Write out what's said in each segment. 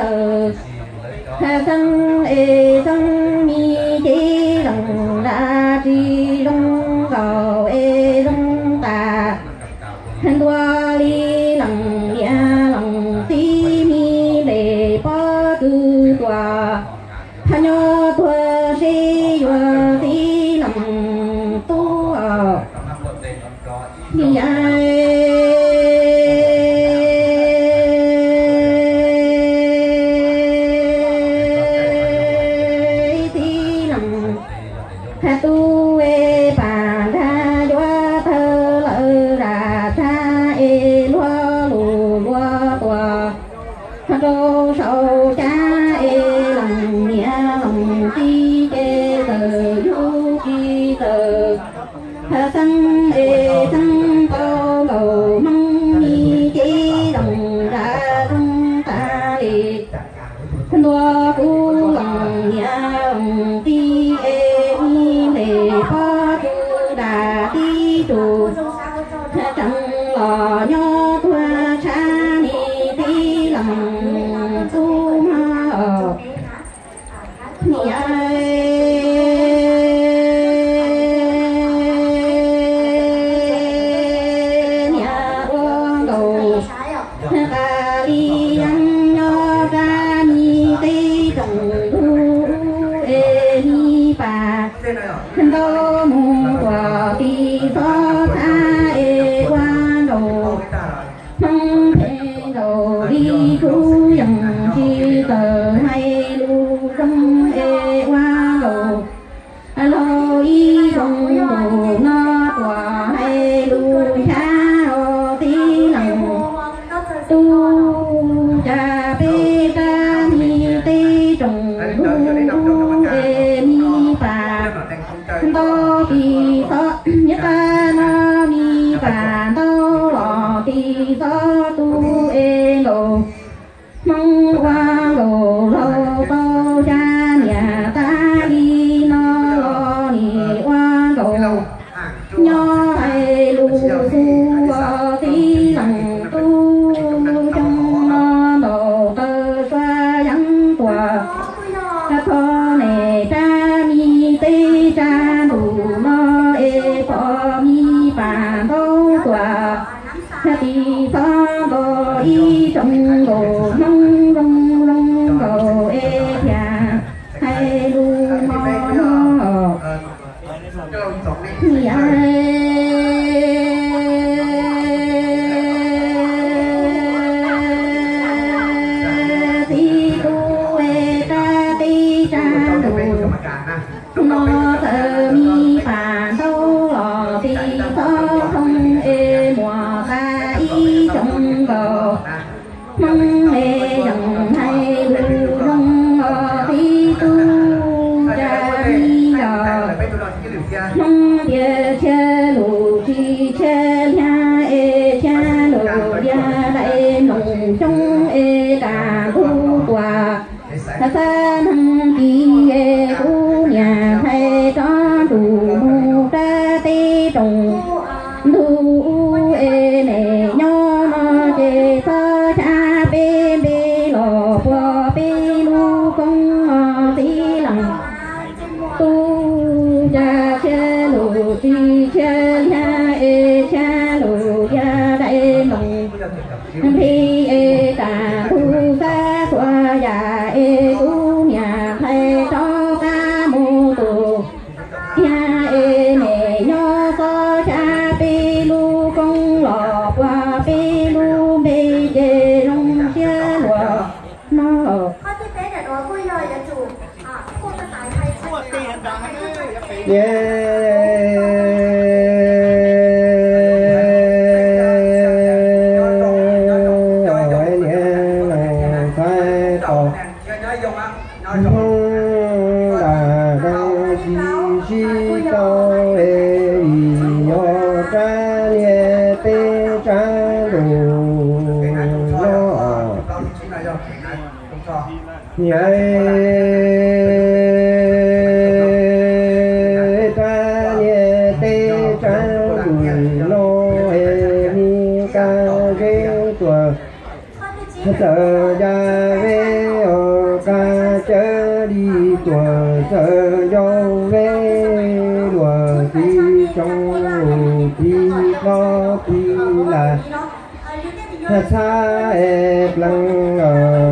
Xeeb es xeeb me cev loos nra tsis zoo nkaus es zoo tas. Ntuas li loos niam loos txiv me ntes pob kws tuam. Nyob tuag seb yuav txiv loos tub os. Niam, txiv loos tub es pam nrag yuav tawg lawm ram tshab es luag lus luag tuam. Rau saum cab es loos niam loos txiv ces txawm yug tsis txawm. Xeeb es xeeb tau nkaus Hmoob me cev loos nra zoo tas li. Ntuas kuv loos niam loos txiv es me ntes pob kws dam tib tug. Tseem los nyob tuag tshab li txiv loos tub mog. Niam, niam ua nkaus qas li yeeb nyob rab me teb tsoom ntug es me pas ntau mus tuam pis xob txhab es ua nkaus Hmoob phem nkaus li kuv yeej tsis txawj hais lus zoo es ua nkaus laug ib zoo nkaus no tuam hais lus nchav os txiv loos tub. Cas peb rab me teb tsoom ntug es me pas ntau pis xob, nyob rab no me pas ntau los pis xob tu es nkaus Hmoob ua nkaus laug tau cab niam tas li no los nim ua nkaus nyob hais lus xu os txiv loos tub. Xyoo no ntaus taw sua yeeb tuam, kho nem rab me teb tsab ntuj no es pom me pas ntau tuam. Pis xob nkaus ib tsoom nkaus Hmoob zoo zoo nkaus es thiaj hais lus hmo no. Niam, txiv tub es rab teb tsab ntuj no txawm me pas ntau los pis xob thoob es muaj tas ib tsoom nkaus Hmoob es yeej hais lus zoo os txiv tub. Cas li los Hmoob tias tshiab lus tsis tshiab liag es tshiab lus liag daim nploos xyoob es tas ntug tuam. Xab neeg kis es kuv niam hais rov nrug mus rab teb tsoom ntug es nem nyob no ces txhob tshab peb npe los puag peb lub koob os txiv loos tub. Cas tshiab lus tsis tshiab liag es tshiab lus liag daim nploos nplig es tas ntug xab xuas yam es kuv niam hais rov qab mus tus tiag es nem nyob txhob tshab peb lub koob los puag peb lub npe ces zoo siab luag no. Niam, niam, txhais tau Hmoob nram zoo tsis sib tau es vim yog rab niag teb tsab ntuj no. Niam, rab niag teb tsab ntuj no es me kab zeb tuam txawm ya zeb Tuam txawj ncauj veb luag tiv tsoom, tiv plob tiv las, txhab es plees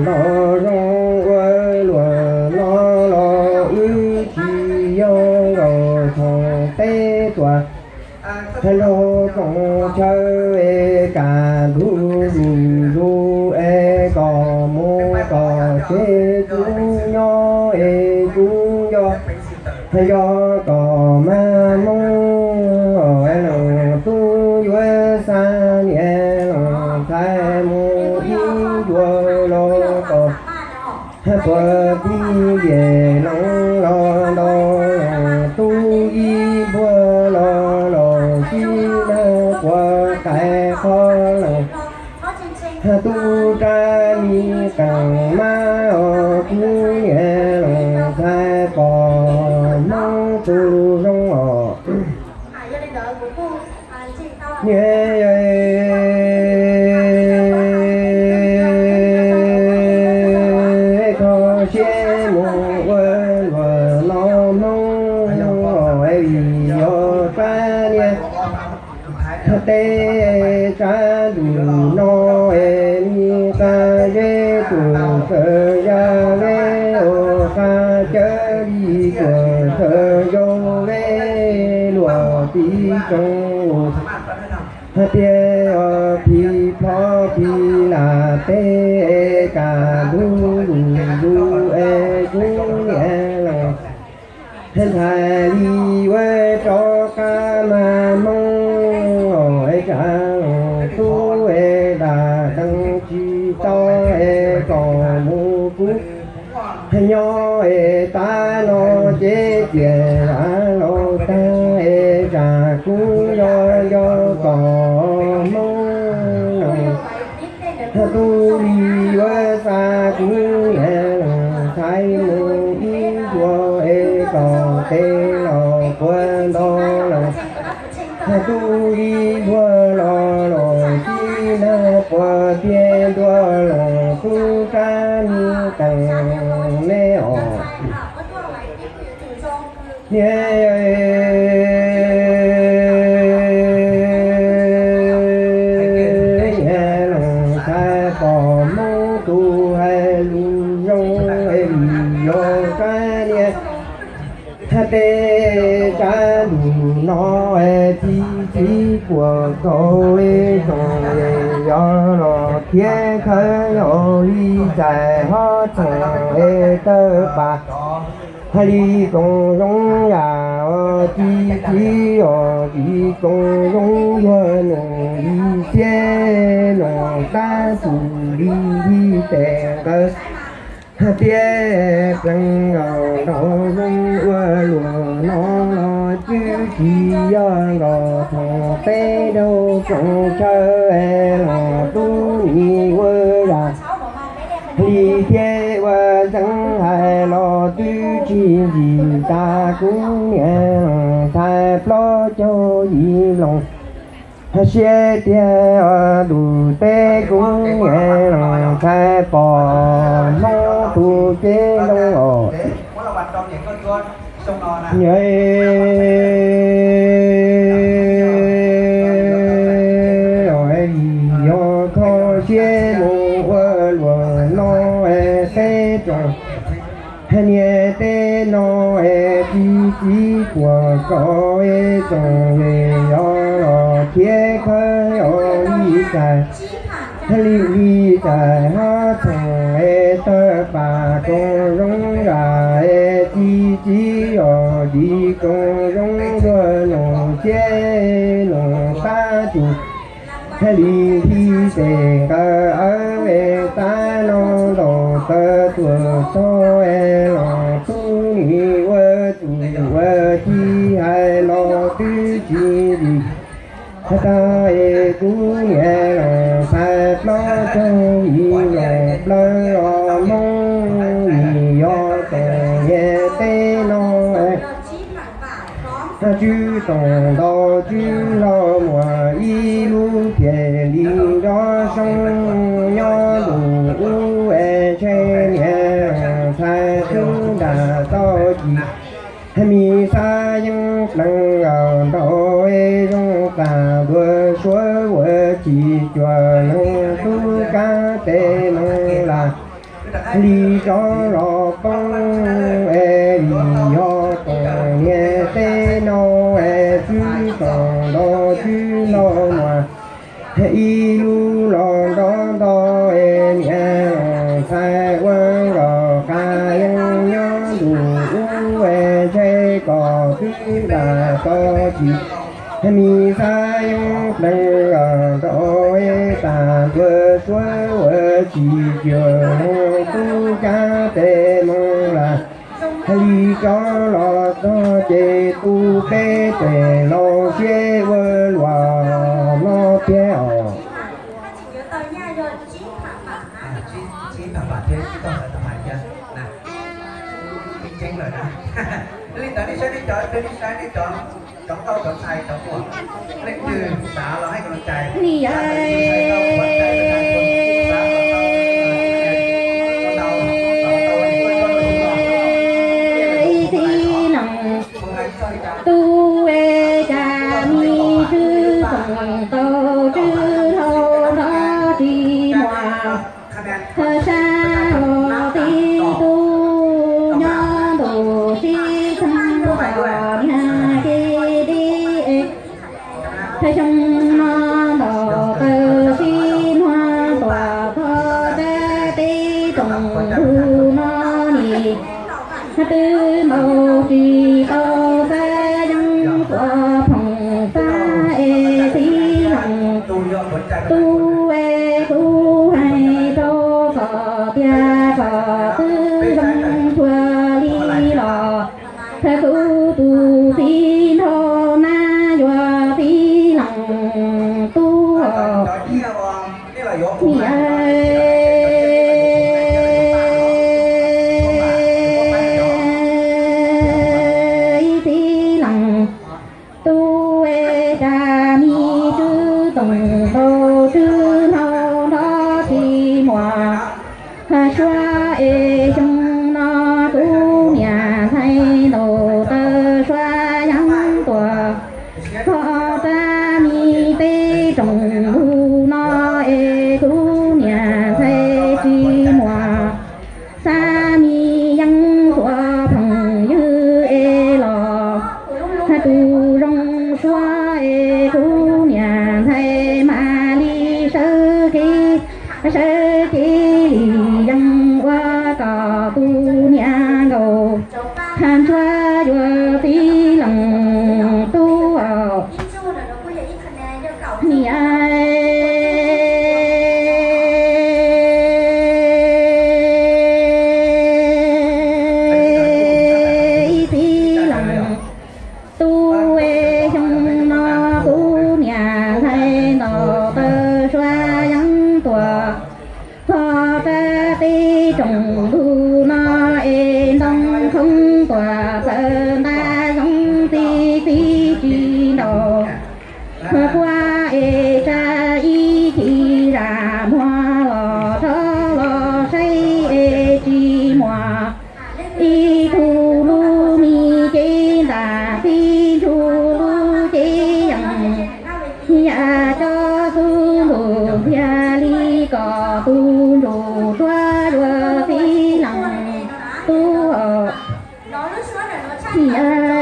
nto zoo ua luag no los wb tsis yog nkaus thoom peb tuam. Nraug tsoom chaw es kam ntug lus zus es kom mus kom tsev, kuv nyob es kuv nco, nco kom mag Hmoob, leej tub yuav xa niam leej ntxhais mus ib ncua los kom puag tim liaj loos los ntau, leej tub ib npuag los los sib nag puag qaib qhov leej tub rab mi qees mas os, kuv niam leej ntxhais pom Hmoob tus zoo os. Niam, kho siab mus ua luag no Hmoob, vim yog rab niag teb, tshav ntuj no es mi qab zeb, tus txawj ya veb ua qab cawv li, tuam txawj ncauj veb luag tiv tsoom, tiag os, phim plhov phim lam teb, kam ntug lus zus es kuv niam leej ntxhais li ua rov qab mag Hmoob, es tsam leej tub es dam dees tsis tau es kom mus kuv nyob es tag no ces tiam laus tag es tsam kuv nco nco kom Hmoob tub li yuav xa kuv niam leej ntxhais mus ib ncua es kom tes los puag nto leej tub ib npuag los los sib nag puag tiag, ntua leej tub rab mi qees me os. Niam, niam leej ntxhais pom Hmoob tus hais lus zoo es vim yog rab niag teb, tshav ntuj no es tib txiv puas kaum ib tsoom, yog los thiab khawb yog li txais hob txoom es tawg pas hais li koom zoo yam os, tib txiv os, tib koom zoo yog nus li thiab nus tab tus li li tes nqawd tiab plees nkaus nraug zoo ua luag no los cwb tsis yog nkaus thoom peb nraug tsoom chaw es leej tub nim ua yam li thiab ua ntxeev hais los twb tsis ntxim tas kuv niam leej ntxhais plaub caug yim vloog siab tiag os, ntuj teb kuv niam leej ntxhais pom Hmoob tus cev zoo os. Niam, yog kho siab mus ua luag no es teb tsoom, niam teb no es tib txiv puas kaum ib tsoom, yog los thiab khawb yog li txais, li li txais hob txoom es tawg pas koom zoo yam es tib txiv os, tib koom zoo luag nus thiab nus tab tus li li tes nqawd es tab no ntaus taw tuam txog es leej tub nim ua tus ua ci hais los twb tsis ntxim tas es kuv niam leej ntxhais plaub caug yim los plawv los Hmoob, vim yog tsoom niam teb no tswb toom ntaus tswb hlau muag ib lub phiaj li nrov soob nyob ntuj ub es ntshe niam leej ntxhais twb nram Li tsob los poob es vim yog koom niam tej no es xwb, txoom nrog tswb hlau mas ib lub los nrov nto es niam ntxhais ua nkaus qas yeej nyob ntuj ub es ntshai kom twb nram tso tsis mi xav yoov plees nrov es tag ntua suab ua tsis cuag zoo tub kab tes moo lawm. Li tsob los txog ces tu peb tes laus siab ua luam no thiab os. Li ntawd nej saib nej cov, nej cov ntxhais cov muam, leej twg xav los hais kom cai, ni txiv leej tub es cas mi twb txoom tau tswb hlau nrov tsis muaj sab los tib tug nyob ntuj sib txheej kom niag ke dib. Xyoo no ntaus taw sib muag tuam txog rab teb tsoom ntug no nim twb ntaus tsis tau xab yeeb tuam phoom xab es txiv leej tub es kuv hais rau koj tias koj twb zoo tshua li los. Kuv tus txiv nraug na yuav txiv leej tub niam txiv leej tub es cas mi twb txoom tau tswb hlau nrov tsis muaj sua es xyoo no kuv niam ntxhais ntaus taw sua yeeb tuam txog rab mi teb tsoom ntug no es kuv niam ntxhais tsis muaj xab mi yeeb tuam phoom ywg es los tus zoo suab es kuv niam ntxhais mam li sawv kev, sawv kev li yeeb ua kom tus niam nkaus ntsuag yuav txiv leej tub niam txiv leej tub es xyoo no kuv niam ntxhais ntaus taw sua yeeb tuam txog rab teb tsoom ntug no es ntoo khoob tuam txawv nta zoov txi txiv tsis ntaus quaj es tsa ib chim zam muag los rov los saib es tsis muaj ib tug lub me cev ntam txij ntsuj lub cev yees. Yam cov xub ntuj ntiag li kom tus ntsuj tsuab yuav txiv leej tub niam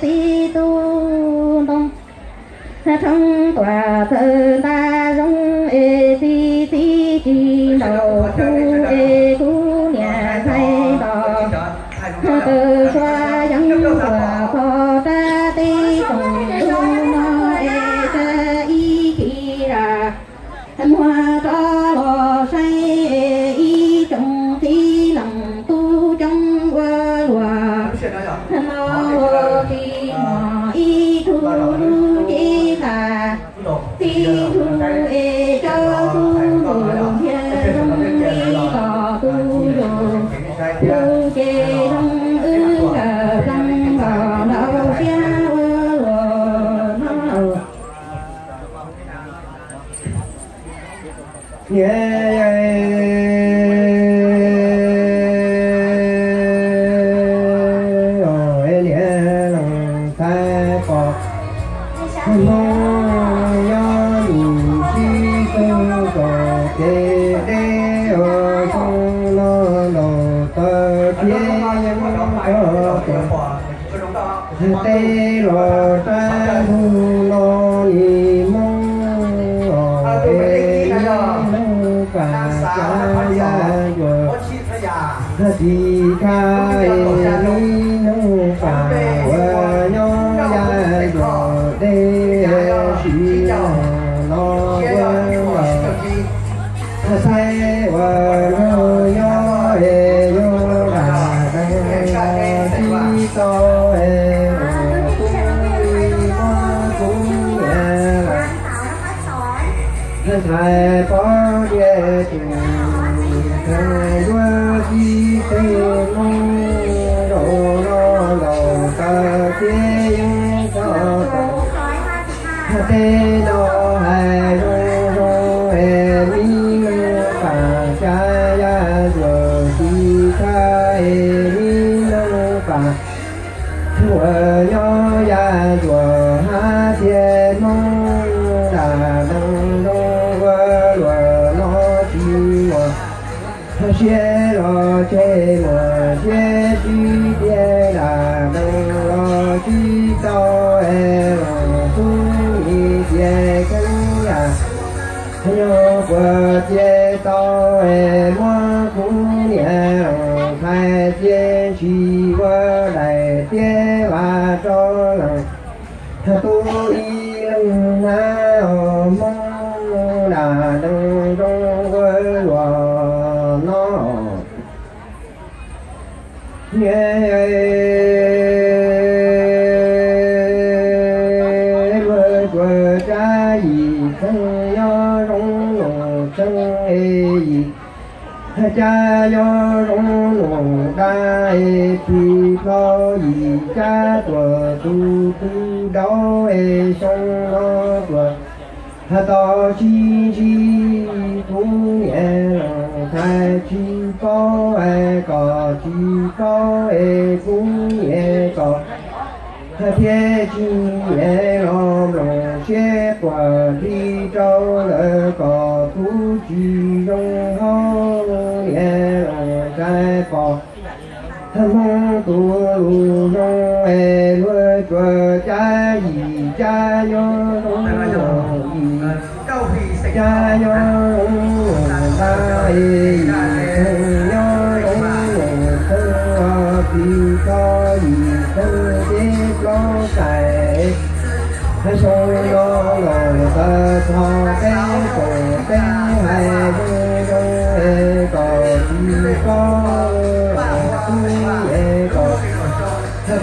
txiv tub ntoo khoob tuam txawv nta zoov es txi txiv tsis ntaus kuv es kuv niam ntxhais ntaus taw sua yeeb tuam txog rab teb tsoom ntug no es tsa ib chim zam muag rov los saib es ib tsoom txiv leej tub coob ua luaj no los tsis muaj ib tug lub cev tas txij ntsuj es cov xub ntuj ntiag zoo li kom tus ntsuj tus cev zoo wb nkawd zoo nkaus ntaus siab ua luaj no. Niam, niam leej ntxhais pom Nyob nws sib tug kom ces deb ua xyoo no los taw thiab yeej txog tej los sab ntug no nim Hmoob os, es nim noog pam cov yaj yuam, tsis khaj es nim noog pam uas nyob yaj yuam dej sim los ua luam. Saib uas nrog nyob es yuav lam deev los tsis tau es ua tub muab kuv niam ntxhais pov tias tus kheej yuav tsis teg Hmoob zaum no los taw thiab yeej txog tej no hais zoo zoo es nim noog pam cov yaj yuam, tsis khaj es nim noog pam uas nyob yaj yuam hab tias Hmoob lam deev zoo ua luam no tsis muaj siab los tseg, muaj siab tsis tiag, lam deev los tsis tau es los xub nim tias kheev yam, yog puas cia tau es muab kuv niam ntxhais cia ntshis ua daim tiab vas rau leej tub ib leeg na, Hmoob lam deev zoo ua luam no. Niam, luag tsuas tsab yim txheej nyob zoo nus txheej es yim, cas nyob zoo nus dab es phim plho yim, cas tuam tus twb daub es xyoo no tuam tau sib ntsib, kuv niam ntxhais tsis paub es kom tsis paub es kuv niam kom thiab tsis nyiam los nploos siab quas dib rau lawv kom kuv tsis zoo hauv niam ntxhais pom Hmoob tus lus zoo es luag tsuas cab yim cab nyob zoo yim, cab nyob zoo ntag es yim txheej nyob zoo nus txheej, tsis txhob yim txheej peb plaub xais. Xyoo no los taw txog peb koom peb hais zoo zoo es kom tsis paub, tub es kom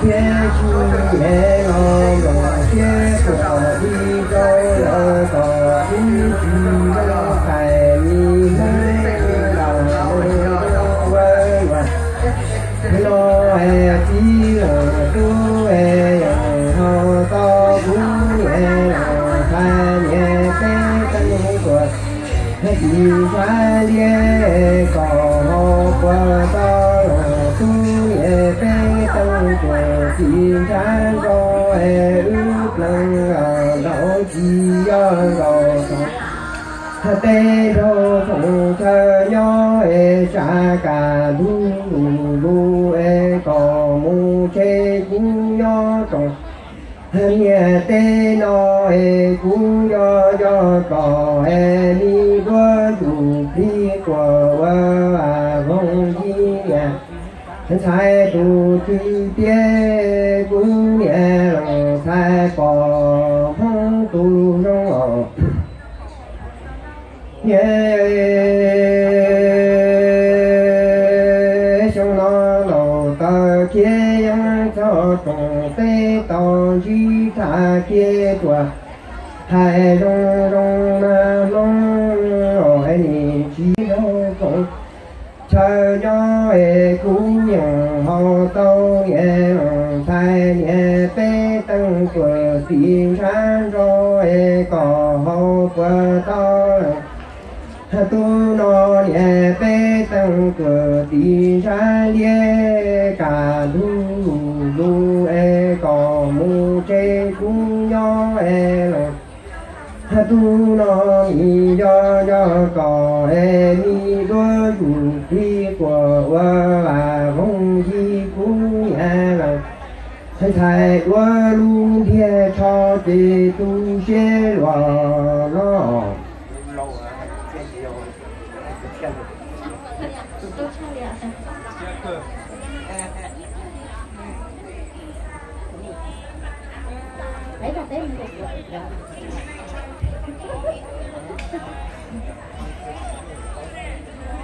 thiab tsis es los nploos siab quas dib rau lawv kom kuv tsis zoo hais li Hmoob lam zoo ua luam no es txiv leej tub es yeej ho tau kuv niam ntxhais niam peb teev tuam tsis sab liab kom ho puas tau kuv niam peb teev tuam tsis sab nrau es wb pleev nraud tsis yog nkaus tej nraug txhoov chaw nyob es tsa kas ntug lus lus es kom mus tseg kuv nyob tsoom niam teb no es kuv nco nco kom es li duab tus plig quas ua voog yij niam ntxhais tus twg tiag kuv niam ntxhais pom Hmoob tus zoo os. Xyoo no laus taw kiag yeeb txog tsoom teb tau ntsib tham kiag tuaj hais zoo zoo mas Hmoob os, es nim tsis zoo tsoom chaw nyob es kuv yeej ho tau niam ntxhais niam peb teev tuam tsis ntsab nrau es kom ho puas tau tub no niam peb teev tuam tsis ntsab liab kas ntug lus lus es kom mus tseg kuv nyob es los Tub no mi yog yog kom es mi duab yus tib quas ua vam voog yig kub niam lawm. Ntxhais ntxhais ua lub ntiag tsho ces tu siab los no.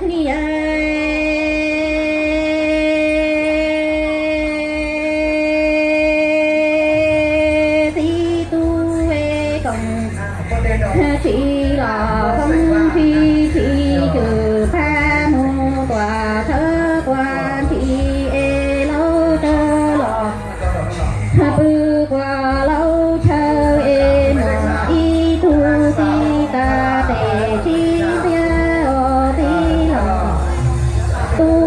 Niam txiv tub es koom tsis los koom tsis tsis cwm phaj mus tuam thawb qua ntsis es laub tsawb los pw qua laub chaw es mus ib tug txiv tas tes sib ntiab os txiv los. Tub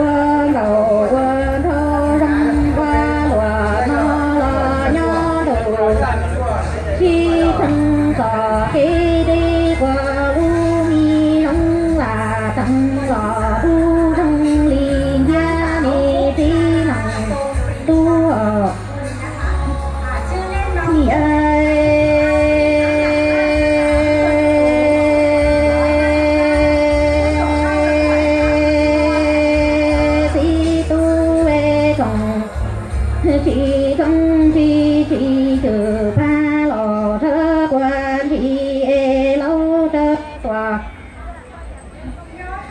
ua nkaus ua nrho zoo ua luam no los nyob rau sib txheeb txoj kev deb ua lub me zoo lam teev los tub zoo li ntiab me txiv nees tub. Niam txiv tub es koom tsis koom tsis tsis cwm phaj los thawb qua ntsis es laub tsawb tuam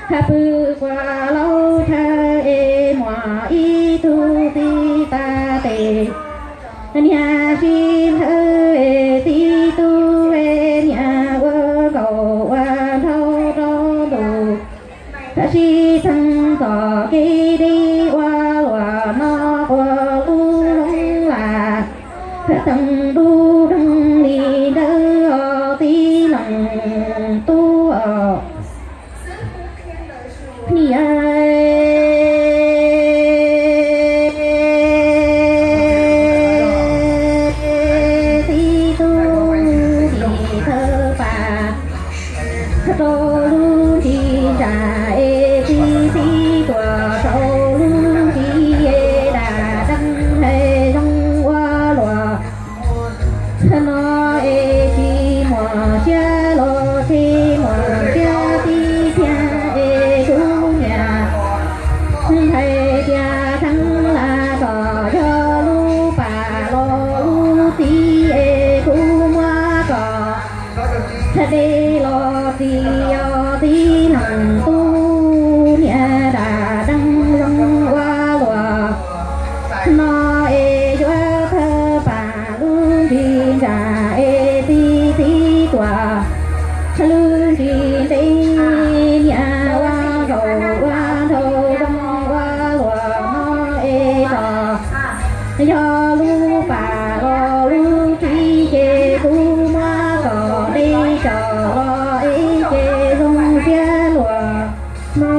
pw qua laub chaw es muaj ib tug txiv tas tes niam sib nthawv es txiv tub es niam ua nkaus ua nrho rau ntuj sib txheeb txoj kev deb ua luam no ua lub zoo lam teev lub zoo li ntawd os txiv nees tub os. Niam txiv tub tis thawj pas rau lub ntsis ntsa es txiv txiv tuam rau lub ntsis es dam deeb hais zoo ua luam no es tsis muaj siab los tsis muaj siab tib thiab es kuv niam hais tias theeb las kom yog lub pas los lub txiv es kuv muab kom deb los txiv os txiv nees tub niam dam deeb zoo ua luam no es yuav thawb pas lub ntsis ntsa es txiv txiv tuam lub ntsis ntev niam ua nkaus ua nraug zoo ua luam no es los yog lub pas los lub txiv ces kuv muab kom deb tso los es ces zoo siab luam no.